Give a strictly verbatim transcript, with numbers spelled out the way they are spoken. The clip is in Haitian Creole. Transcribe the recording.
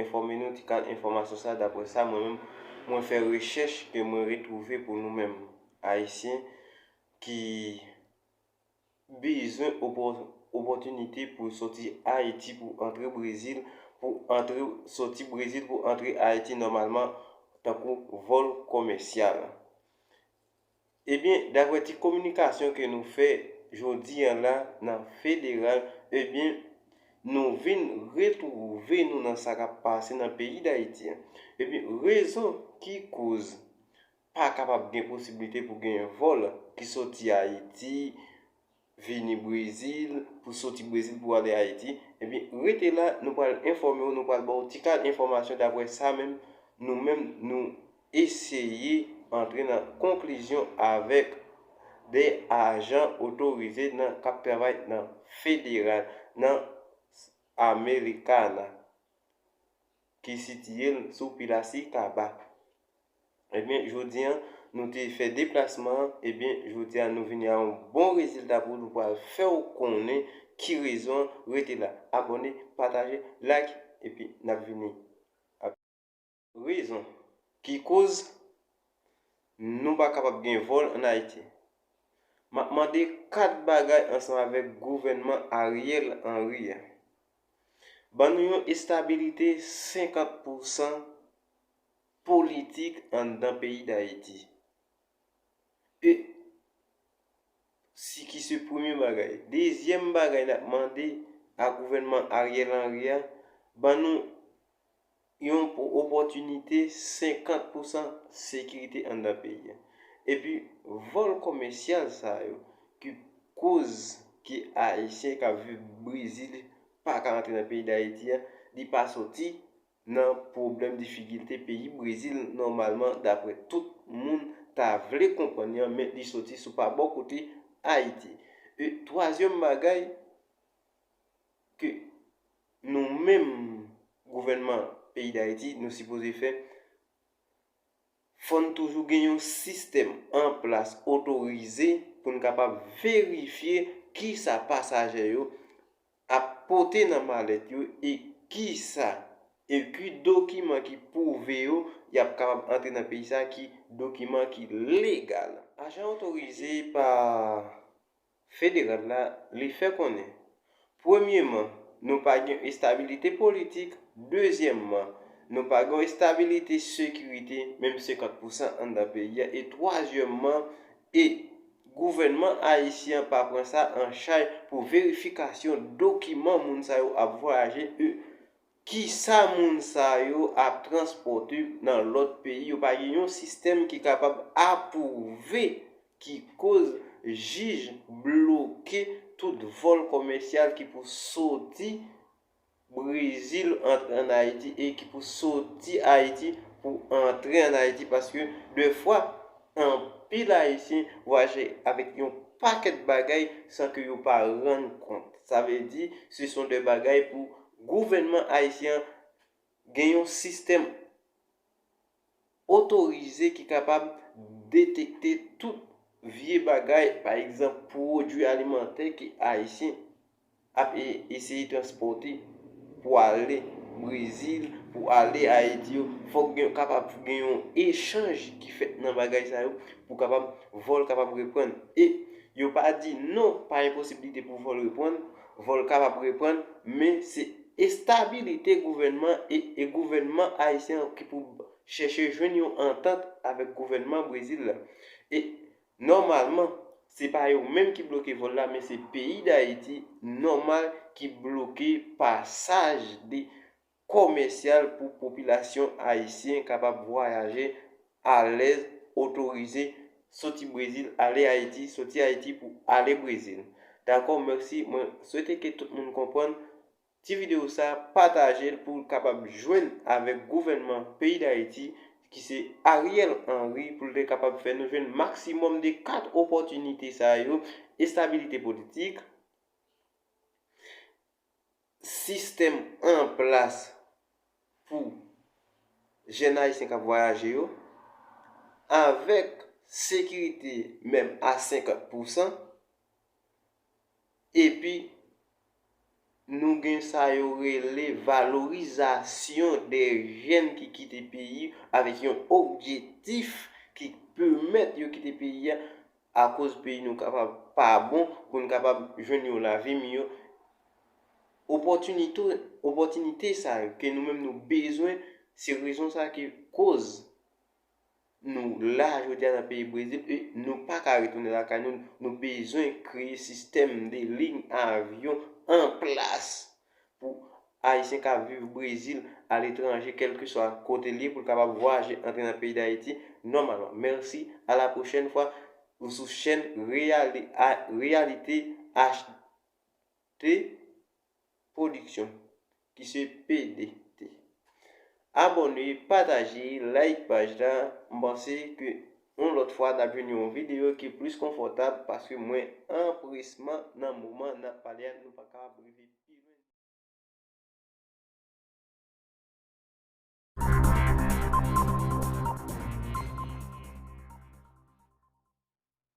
Enfòme nou ti kal enfòmasyon sa, daprè sa mwen menm mwen fè rechèch ke mwen retwouve pou nou menm Ayisyen ki bezwen opò- opòtinite pou soti Ayiti pou antre Brezil, pou antre, soti Brezil pou antre Ayiti nòmalman tankou vòl komèsyal. Ebyen, daprè ti kominikasyon ke nou fè jodi a la nan federal, ebyen, nou vin retwouve nou nan sa k ap pase nan peyi Dayiti an. Ebyen, rezon ki koz pa kapab gen posiblite pou gen vòl ki soti Ayiti, vini Brezil, pou soti Brezil pou ale Ayiti, ebyen, rete la, nou pral enfòme w, nou pral ba w ti kal enfòmasyon daprè sa menm, nou menm, nou eseye antre nan konklizyon avèk de ajan otorize nan k ap travay nan federal, nan Americana, ki sitiye l sou Piracicaba. Ebyen, jodi a, nou te fè deplasman an, ebyen, jodi a, nou vini a yon bon rezilta pou nou pral fè w konnen ki rezon an, rete la. Abòne, pataje, like, epi n ap vini. Rezon ki koz nou pa kapab gen vòl ann Ayiti. M ap mande kat bagay ansanm avèk gouvènman Ariel Henry a. Ban nou yon estabilite senkant pousan politik anndan peyi Dayiti. E si ki se premye bagay. Dezyèm bagay n ap mande a gouvènman Ariel Henry a, ban nou yon opòtinite senkant pousan sekirite anndan peyi a. Epi vòl komèsyal sa yo ki koz ke Ayisyen k ap viv Brezil pa ka antre nan peyi Dayiti a, li pa soti nan pwoblèm difikilte peyi Brezil nòmalman, daprè tout moun ta vle konprann li an, men li soti sou pa bò kote Ayiti. E twazyèm bagay ke nou menm gouvènman peyi Dayiti nou sipoze fè, fò n toujou gen yon sistèm an plas otorize pou n kapab verifye kisa pasaje yo ap pote nan malèt yo e kisa e ki dokiman ki pwouve yo y ap kapab antre nan peyi sa, ki dokiman ki legal. Ajan otorize pa federal la, li fè konnen, premyeman, nou pa gen estabilite politik, dezyèmman, nou pa gen estabilite sekirite, menm senkant pousan anndan peyi a, e twazyèmman, e gouvènman ayisyen an pa pran sa an chay pou verifikasyon dokiman moun sa yo ap vwayaje, e kisa moun sa yo ap transpòte nan lòt peyi. Yo pa gen yon sistèm ki kapab apwouve ki koz jij bloke tout vòl komèsyal ki pou soti Brezil antre ann Ayiti e ki pou soti Ayiti pou antre ann Ayiti, paske defwa anpil Ayisyen vwayaje avèk yon pakèt bagay san ke yo pa rann kont. Sa vle di, se son de bagay pou gouvènman ayisyen an gen yon sistèm otorize ki kapab detekte tout vye bagay, pa egzanp, pwodui alimantè ke ayisyen ap e- eseye transpòte pou ale Brezil, pou ale Ayiti yo. Fòk gen, kapab gen yon echanj ki fèt nan bagay sa yo pou kapab, vòl kapab reprann. E yo pa di non, pa gen posiblite pou vòl reprann, vòl kapab reprann, men se estabilite gouvènman e, e gouvènman ayisyen an ki pou chèche jwenn yon antant avèk gouvènman Brezil la. E nòmalman, se pa yo menm ki bloke vòl la, men se peyi Dayiti nòmal ki bloke pasaj de komèsyal pou popilasyon ayisyen kapab vwayaje alèz, otorize, soti Brezil ale Ayiti, soti Ayiti pou ale Brezil. Dakò, mèsi. Mwen swete ke tout moun konprann ti videyo sa, pataje l pou l kapab jwenn avèk gouvènman peyi Dayiti, ki se Ariel Henry, pou l te kapab fè nou jwenn maksimòm de kat opòtinite sa yo, estabilite politik, sistèm an plas pou jèn ayisyen k ap vwayaje yo, avèk sekirite menm a senkant pousan, epi nou gen sa yo rele valorizasyon de jèn ki kite peyi avèk yon objektif ki pèmèt yo kite peyi a akoz peyi nou kapab pa bon pou n kapab jwenn yon lavi miyò. Opòtinite, opòtinite sa yo ke nou menm nou bezwen, se rezon sa ki koz nou la jodi a nan peyi Brezil e nou pa ka retounen lakay nou. Nou bezwen kreye sistèm de liy avyon an plas pou Ayisyen k ap viv Brezil, aletranje, kèlkeswa kote l ye, pou l kapab vwayaje antre nan peyi Dayiti nòmalman. Mèsi, a la pwochèn fwa, ou sou chèn Reyali- a- Reyalite H T Production, ki se P D T. Abòne, pataje, like paj la. M panse ke yon lòt fwa n ap jwenn yon videyo ki plis konfòtab paske mwen anpresman nan moman n ap pale a, nou pa kapab rive pi